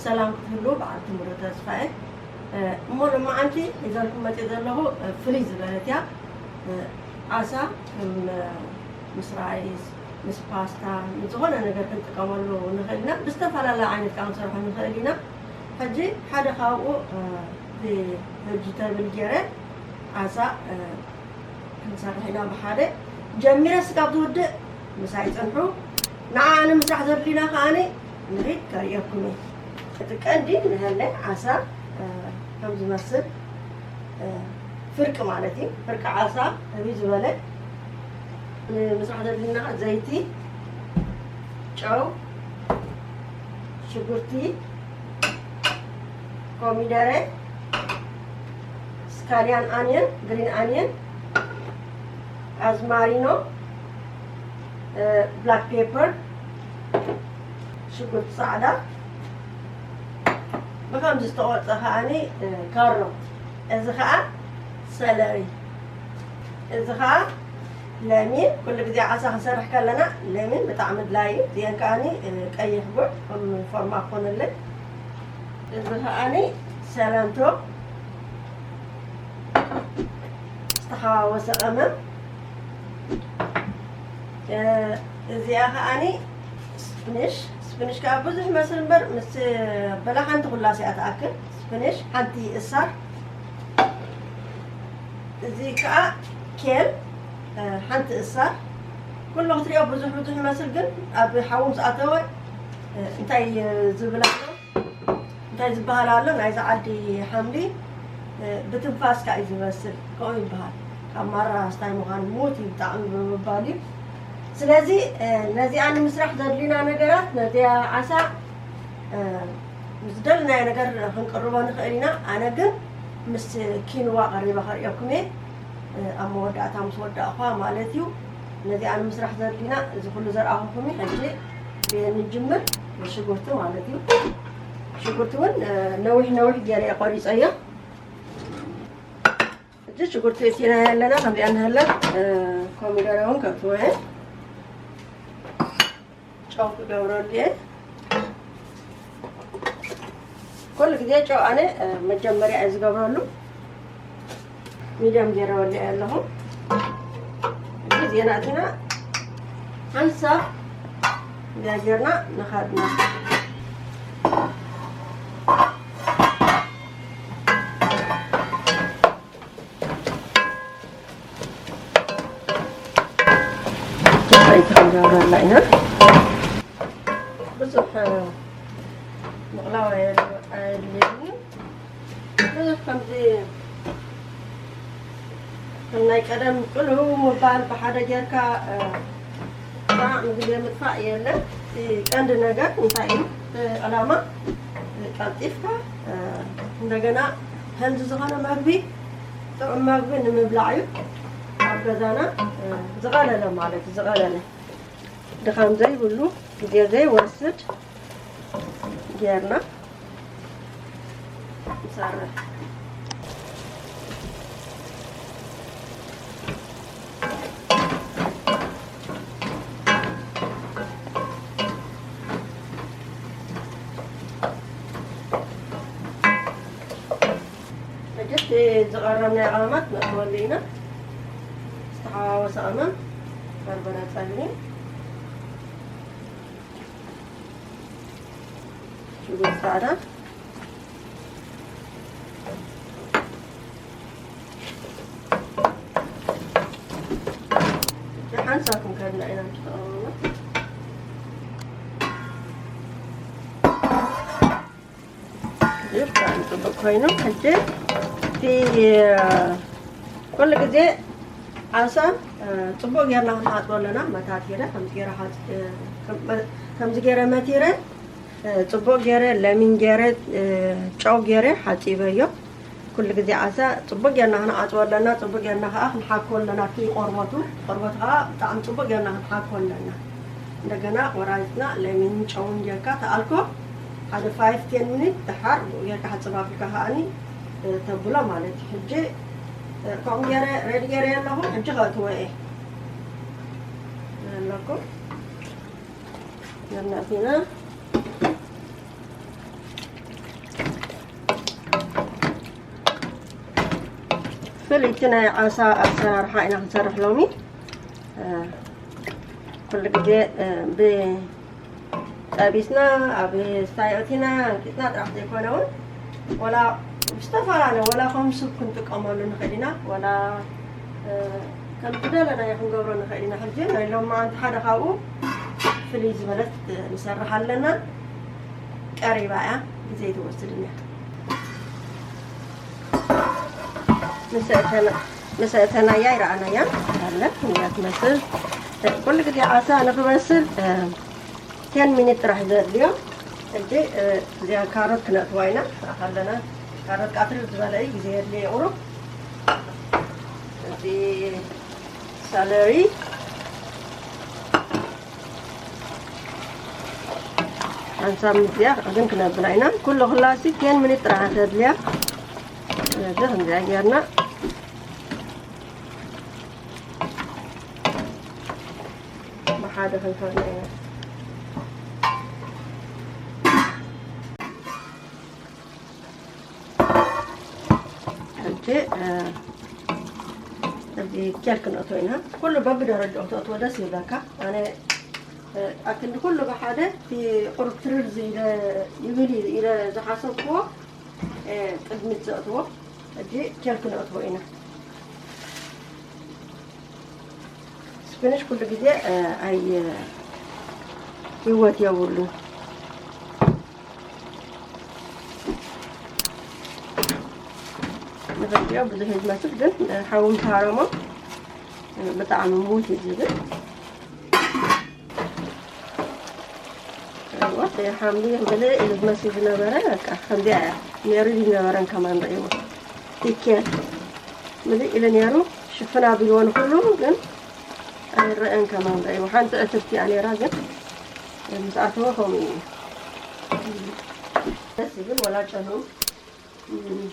ሰላም ክትህሉ ብዓል ትምህርት ተስፋዬ። እሞ ሎማዓንቲ ሒዘልኩም መፅእ ዘለኹ ፍልይ ዝበለት እያ። ዓሳ ከም ምስ ራይስ፣ ምስ ፓስታ፣ ምስ ዝኾነ ነገር ክንጥቀመሉ ንኽእል ኢና። ብዝተፈላለየ ዓይነት ከዓ ክንሰርሖ ንኽእል ኢና። ሕጂ ሓደ ካብኡ ብቨጅተብል ገይረ ዓሳ ክንሰርሕ ኢና ብሓደ። ጀሚረ ስጋብ ዝውድእ ምሳይ ፅንሑ። ንዓ ንምስራሕ ዘድልዩና ከዓኒ ንኺድ ከርእየኩም እየ። እቲ ቀንዲ ንሀለ ዓሳ ከም ዝመስል ፍርቂ ማለት እዩ። ፍርቂ ዓሳ ህብይ ዝበለ ንምስራሕ ዘድልዩና ዘይቲ፣ ጨው፣ ሽጉርቲ፣ ኮሚደረ፣ ስካሊያን ኣንየን፣ ግሪን ኣንየን፣ ኣዝማሪኖ፣ ብላክ ፔፐር፣ ሽጉርቲ ፃዕዳ፣ ብከምዚ ዝተቆርፀ ከዓኒ ካሮት፣ እዚ ከዓ ሰለሪ፣ እዚ ከዓ ለሚን። ኩሉ ግዜ ዓሳ ክንሰርሕ ከለና ለሚን ብጣዕሚ ድላይ እዩ። እዚአን ከዓኒ ቀይሕ ጉዕ ከም ፎርማ ክኾነለን። እዚ ከዓኒ ሰላንቶ ዝተሓዋወሰ ቀመም። እዚኣ ከዓኒ ስፕንሽ። ስፕንሽ ከዓ ብዙሕ መስል እምበር ምስ በላ ሓንቲ ኩላስ እያ ትኣክል። ስፕንሽ ሓንቲ እሳር። እዚ ከዓ ኬል ሓንቲ እሳር። ኩሉ ክትሪኦ ብዙሕ ብዙሕ ይመስል፣ ግን ኣብ ሓዊ ምስ ኣተወ እንታይ ዝብል ኣሎ? እንታይ ዝበሃል ኣሎ? ናይዚ ዓዲ ሓምሊ ብትንፋስ ከዓ እዩ ዝበስል፣ ከምኡ ይበሃል። ካብ ማራ ስታይ ምዃን ሙት እዩ ብጣዕሚ ብምባል እዩ። ስለዚ ነዚኣ ንምስራሕ ዘድልዩና ነገራት፣ ነዚኣ ዓሳ ምስ ደልናዮ ነገር ክንቅርቦ ንኽእል ኢና። ኣነ ግን ምስ ኪንዋ ቀሪበ ከርእየኩም እየ። ኣብ መወዳእታ ምስ ወዳእኳ ማለት እዩ። ነዚኣ ንምስራሕ ዘድልዩና እዚ ኩሉ ዘርኣኹኩም እዩ። ሕጂ ብየን ንጅምር፣ ብሽጉርቲ ማለት እዩ። ሽጉርቲ እውን ነዊሕ ነዊሕ ገይረ እየ ቆሪፀዮ። ሕጂ ሽጉርቲ እቲና ኣለና፣ ከምዚኣ ንሃለና ኮሚደረ እውን ከእትዎ እየ። ጨው ክገብረሉ እየ። ኩሉ ግዜ ጨው ኣነ መጀመርያ እየ ዝገብረሉ። ሚድያም ገይረ ወሊዐ ኣለኹ። እዚ ዜና እቲና ሓንሳብ እዚኣ ጌርና ንኸድና። ጨይቲ ክንገብረላ ኢና። ብዙሕ ምቕላው ኣየድልየንን። ብዙሕ ከምዚ ከም ናይ ቀደም ቅልው ምባል ብሓደ ጌርካ ብጣዕሚ ግዜ ምጥፋእ የለን። እቲ ቀንዲ ነገር እንታይ እዩ? እቲ ዕላማ ቀልጢፍካ እንደገና ሄልዚ ዝኾነ መግቢ፣ ጥዑም መግቢ ንምብላዕ እዩ። ኣብ ገዛና ዝቐለለ ማለት እዩ፣ ዝቐለለ ድኻም ዘይብሉ ግዜ ዘይወስድ ጌርና ንሰርሕ። ሕጂ እቲ ዝቐረብናዮ ቀመማት ነእትወሉ ኢና። ዝተሓዋወሰ ቀመም፣ በርበረ ጸሊም፣ ሽጉርቲ ጻዕዳ፣ ሓንሳብ ክንከድና ኢና ምስተቐረበ። ብጣዕሚ ጽቡቕ ኮይኑ፣ ሕጂ እቲ ኩሉ ግዜ ዓሳ ጽቡቕ ጌርና ክንሓጽቦ ኣለና። መታቲረ ከምዚ ጌረ ሓጽ-፣ ከም-፣ ከምዚ ጌረ መቲረ፣ ጽቡቕ ጌረ ለሚን ጌረ፣ ጨው ጌረ ሓጺበዮ። ኩሉ ግዜ ዓሳ ጽቡቕ ጌርና ክንዓጽቦ ኣለና። ጽቡቕ ጌርና ከኣ ክንሓኮ ኣለና። እቲ ቆርበቱ፣ ቆርበቱ ከኣ ብጣዕሚ ጽቡቕ ጌርና ክንሓኮ ኣለና። እንደገና ቆራሪጽና ለሚንን ጨውን ጌርካ ተኣልኮ ሓደ ፋይቭ ቴን ሚኒት ደሓር ብኡ ጌርካ ሕጽብ ኣቢልካ ከኣኒ ተብሎ ማለት እዩ። ሕጂ ከምኡ ጌረ ሬዲ ጌረ ኣለኹ። ሕጂ ከእትዎ እየ ኣለኩ። ጌርና ኣቲና እቲ ናይ ዓሳ ኣሰራርሓ ኢና ክንሰርሕ ሎሚ። እ፣ ኩሉ ግዜ፣ እ፣ ብ-፣ ጠቢስና ኣብ ስታይ ኣእቲና ኣንቂጥና ጥራሕ ዘይኮነ እውን፣ ወላ ብዝተፈላለየ፣ ወላ ከም ሱፕ ክንጥቀመሉ ንኽእል ኢና፣ ወላ፣ እ፣ ከም ዝደለናዮ ክንገብሮ ንኽእል ኢና። ሕጂ ናይ ሎማዓንቲ ሓደ ካብኡ ፍልይ ዝበለት ንሰርሕ ኣለና። ቀሪባ እያ፣ ግዜ ኣይትወስድን እያ። ምስ ኣእተና-፣ ምስ ኣእተናያ ይረኣናያ ኣለ። እያ ትመስል። ኩሉ ግዜ ዓሳ ንኽበስል፣ እ፣ ቴን ሚኒት ጥራሕ ዘድልዮ። ሕጂ፣ እ፣ እዚኣ ካሮት ክነእትዋ ኢና። ንሪኣ ኣለና። ካሮት ቃትሪ ዝበለ እዩ፣ ግዜ የድልዮ ይቑሩብ። እዚ ሰለሪ ሓንሳብ ምስዚኣ ግን ክነብላ ኢና። ኩሉ ኩላሲ ቴን ሚኒት ጥራሕ ተድልያ። ስለዚ ከምዚኣ ጌርና ብሓደ ክንፈርና ኢና። ሕጂ፣ እ፣ እዚ ኬል ክንእቶ ኢና። ኩሉ በብደረጃኡ ተእትዎ ደስ ይብለካ። ኣነ፣ እ፣ ኣክንዲ ኩሉ ብሓደ እቲ ቁሩብ ትርር ኢለ ይብል ኢለ ዝሓሰብክዎ፣ እ፣ ቅድሚት ዘእትዎ። ሕጂ ኬል ክንእትዎ ኢና። ስፒንሽ ኩሉ ግዜ፣ እ፣ ኣይ፣ ህይወት የብሉን። ንኽልቲኦ ብዙሕ እዩ ዝመስል፣ ግን ሓዊ ምስ ሃረሞ ብጣዕሚ ምውት እዩ ዝብል። እዋ፣ ሓምሊ ምልእ ኢሉ ዝመስል ዝነበረ፣ በቃ፣ ከምዚኣ እያ። ነይሩ ዝነበረን ከማን ርእይዎ። ይኬድ። ምልእ ኢሉ ነይሩ፣ ሽፍን ኣቢልዎ ንኹሉ፣ ግን ኣይረአን ከማን ርእይዎ። ሓንቲ ዕትብቲ እያ ነይራ፣ ግን ምስ ኣተወ ከምኡ እዩ። ደስ ዝብል ወላ ጨንኡ። እም።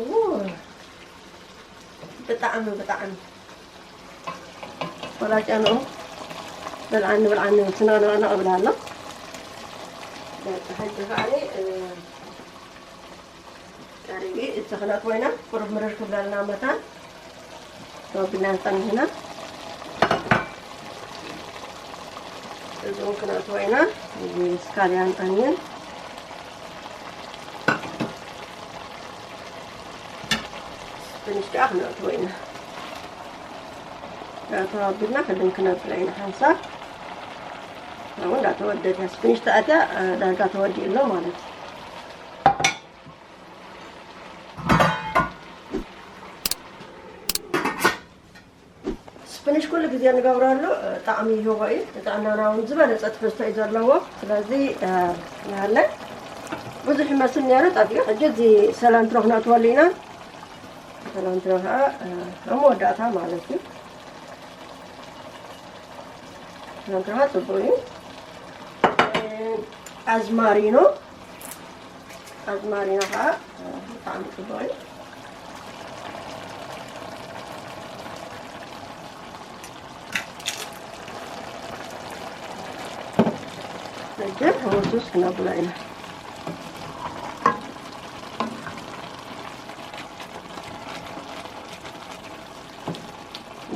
እዎ። ብጣዕሚ፣ ብጣዕሚ። ወላ ጨንኡ ብልዓኒ፣ ብልዓኒ፣ ትንቕንቕንቕ ይብል ኣሎ። በቃ፣ ሕጂ ከዓኒ፣ እ፣ ቀሪቡ እዩ። እቲ ክነእትዎ ኢና፣ ቁሩብ ምርር ክብለልና መታን። ተወግና ጸኒሕና። እዚ እውን ክነእትዎ ኢና። እዚ ስካልያን ኣኒየን። ስፕንሽ ከዓ ክነእትዎ ኢና። ተዋቢልና ክድን ክነብላ ኢና ሓንሳብ። ኣሁን እንዳተወደደ ስፕንሽ ተኣትያ ዳርጋ ተወዲኡ ኣሎ ማለት እዩ። ስፕንሽ ኩሉ ግዜ ንገብረሉ፣ እ፣ ጣዕሚ ይህቦ እዩ። ንጥዕናና እውን ዝበለጸ ትሕዝቶ እዩ ዘለዎ። ስለዚ፣ እ፣ ንሃለ ብዙሕ ይመስል ነይሩ፣ ጠፊኡ። ሕጂ እዚ ሰላንትሮ ክነእትወሉ ኢና። ሰላንትሮ ከዓ፣ እ፣ ኣብ መወዳእታ ማለት እዩ። ሰላንትሮ ከዓ ጽቡቅ እዩ። እ፣ ኣዝማሪኖ ኣዝማሪኖ ከዓ ብጣዕሚ ጽቡቕ እዩ። ሕጂ ሕውስውስ ክነብሎ ኢና።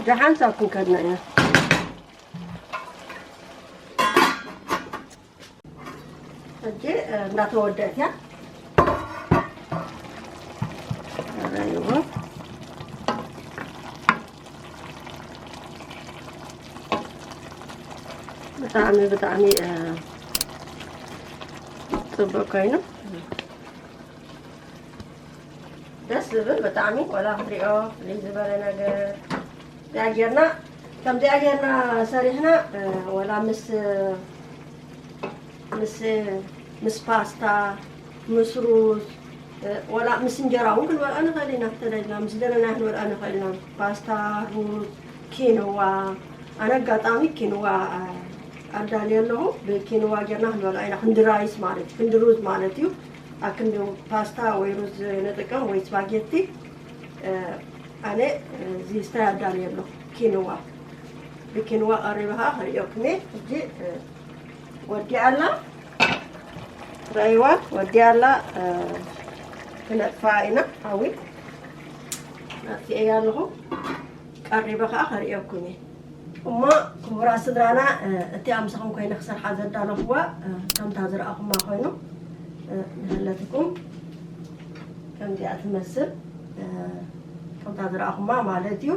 ደሓን ሳብ ክንከድና ኢና። ሕጂ፣ እ፣ እንዳተወደአት እያ። ረኣይዎ። ብጣዕሚ፣ ብጣዕሚ፣ እ፣ ጽቡቅ ኮይኑ። ደስ ዝብል ብጣዕሚ፣ ወላ ክትሪኦ ፍልይ ዝበለ ነገር። እዚኣ ጌርና፣ ከምዚኣ ጌርና ሰሪሕና፣ እ፣ ወላ ምስ፣ ምስ፣ ምስ ፓስታ፣ ምስ ሩዝ፣ እ፣ ወላ ምስ እንጀራ እውን ክንበልዖ ንኽእል ኢና፣ እንተደሊና፣ ምስ ደለና ክንበልዖ ንኽእል ኢና። ፓስታ፣ ሩዝ፣ ኪንዋ። ኣነ ኣጋጣሚ ኪንዋ፣ እ፣ ኣዳልየ ኣለኹ። ብኪንዋ ጌርና ክንበልዖ ኢና፣ ክንዲ ራይስ ማለት እዩ፣ ክንዲ ሩዝ ማለት እዩ። ኣብ ክንዲ ፓስታ ወይ ሩዝ ንጥቀም ወይ ስፓጌቲ፣ እ፣ ኣነ፣ እ፣ እዚ ስታይ ኣዳልየ ኣለኹ። ኪንዋ፣ ብኪንዋ ቀሪበ ከዓ ከርእየኩም እየ። ሕጂ፣ እ፣ ወዲኣ ኣላ፣ ረኣይዋ፣ ወዲኣ ኣላ፣ እ፣ ክነጥፍኣ ኢና ሓዊ። ኣጥፊኤያ ኣለኹ። ቀሪበ ከዓ ከርእየኩም እየ። እሞ ክቡራት ስድራና፣ እ፣ እቲኣ ምሳኹም ኮይነ ክሰርሓ ዘዳለኹዋ፣ እ፣ ከምታ ዝረኣኹማ ኮይኑ፣ እ፣ ንሃለትኩም ከምዚኣ ትመስል፣ እ፣ ከምታ ዝረኣኹማ ማለት እዩ።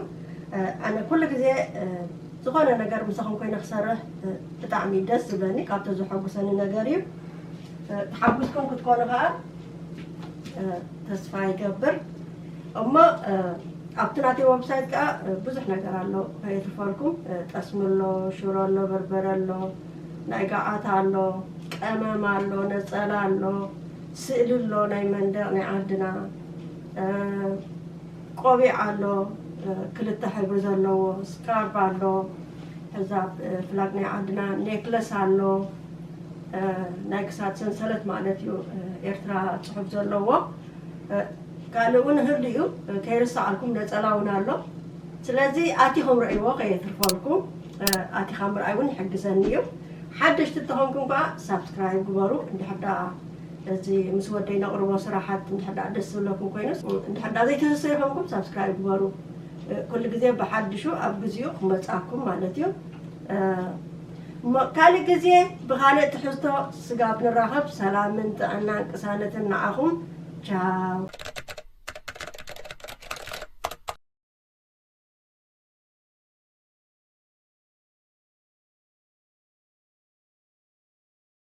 እ፣ ኣነ ኩሉ ግዜ፣ እ፣ ዝኾነ ነገር ምሳኹም ኮይነ ክሰርሕ፣ እ፣ ብጣዕሚ ደስ ዝብለኒ፣ ካብቶ ዘሐጉሰኒ ነገር እዩ። እ፣ ተሓጉስኩም ክትኮኑ ከዓ፣ እ፣ ተስፋ ይገብር። እሞ፣ እ፣ ኣብቲ ናተይ ዌብሳይት ከዓ፣ እ፣ ብዙሕ ነገር ኣሎ፣ ከየትርፈልኩም። እ፣ ጠስሚ ኣሎ፣ ሽሮ ኣሎ፣ በርበረ ኣሎ፣ ናይ ገዓት ኣሎ፣ ቀመም ኣሎ፣ ነፀላ ኣሎ፣ ስእሊ ኣሎ፣ ናይ መንደቅ ናይ ዓድና፣ እ፣ ቆቢዕ ኣሎ፣ እ፣ ክልተ ሕብሪ ዘለዎ ስካርፍ ኣሎ፣ ሕዛብ፣ እ፣ ፍላግ ናይ ዓድና ኔክለስ ኣሎ፣ እ፣ ናይ ክሳድ ሰንሰለት ማለት እዩ፣ እ፣ ኤርትራ ጽሑፍ ዘለዎ። እ፣ ካልእ እውን ህሉ እዩ፣ እ፣ ከይርስዓልኩም ነጸላ እውን ኣሎ። ስለዚ ኣቲኹም ረእይዎ ከየትርፈልኩም፣ እ፣ ኣቲኻ ምርኣይ እውን ይሕግዘኒ እዩ። ሓደሽቲ እንተኾንኩም ከዓ ሳብስክራይብ ግበሩ። እንድሕር ደኣ እዚ ምስ ወደይ ነቕርቦ ስራሓት እንድሕር ደኣ ደስ ዝብለኩም ኮይኑስ፣ እንድሕር ደኣ ዘይትህሰዩ ኮይንኩም ሳብስክራይብ ግበሩ። እ፣ ኩሉ ግዜ ብሓድሹ ኣብ ግዚኡ ክመጻኩም ማለት እዩ። እ፣ እሞ ካልእ ግዜ ብኻልእ ትሕዝቶ ስጋብ ንራኸብ ሰላምን ጥዕናን ቅሳነትን ንዓኹም። ቻው።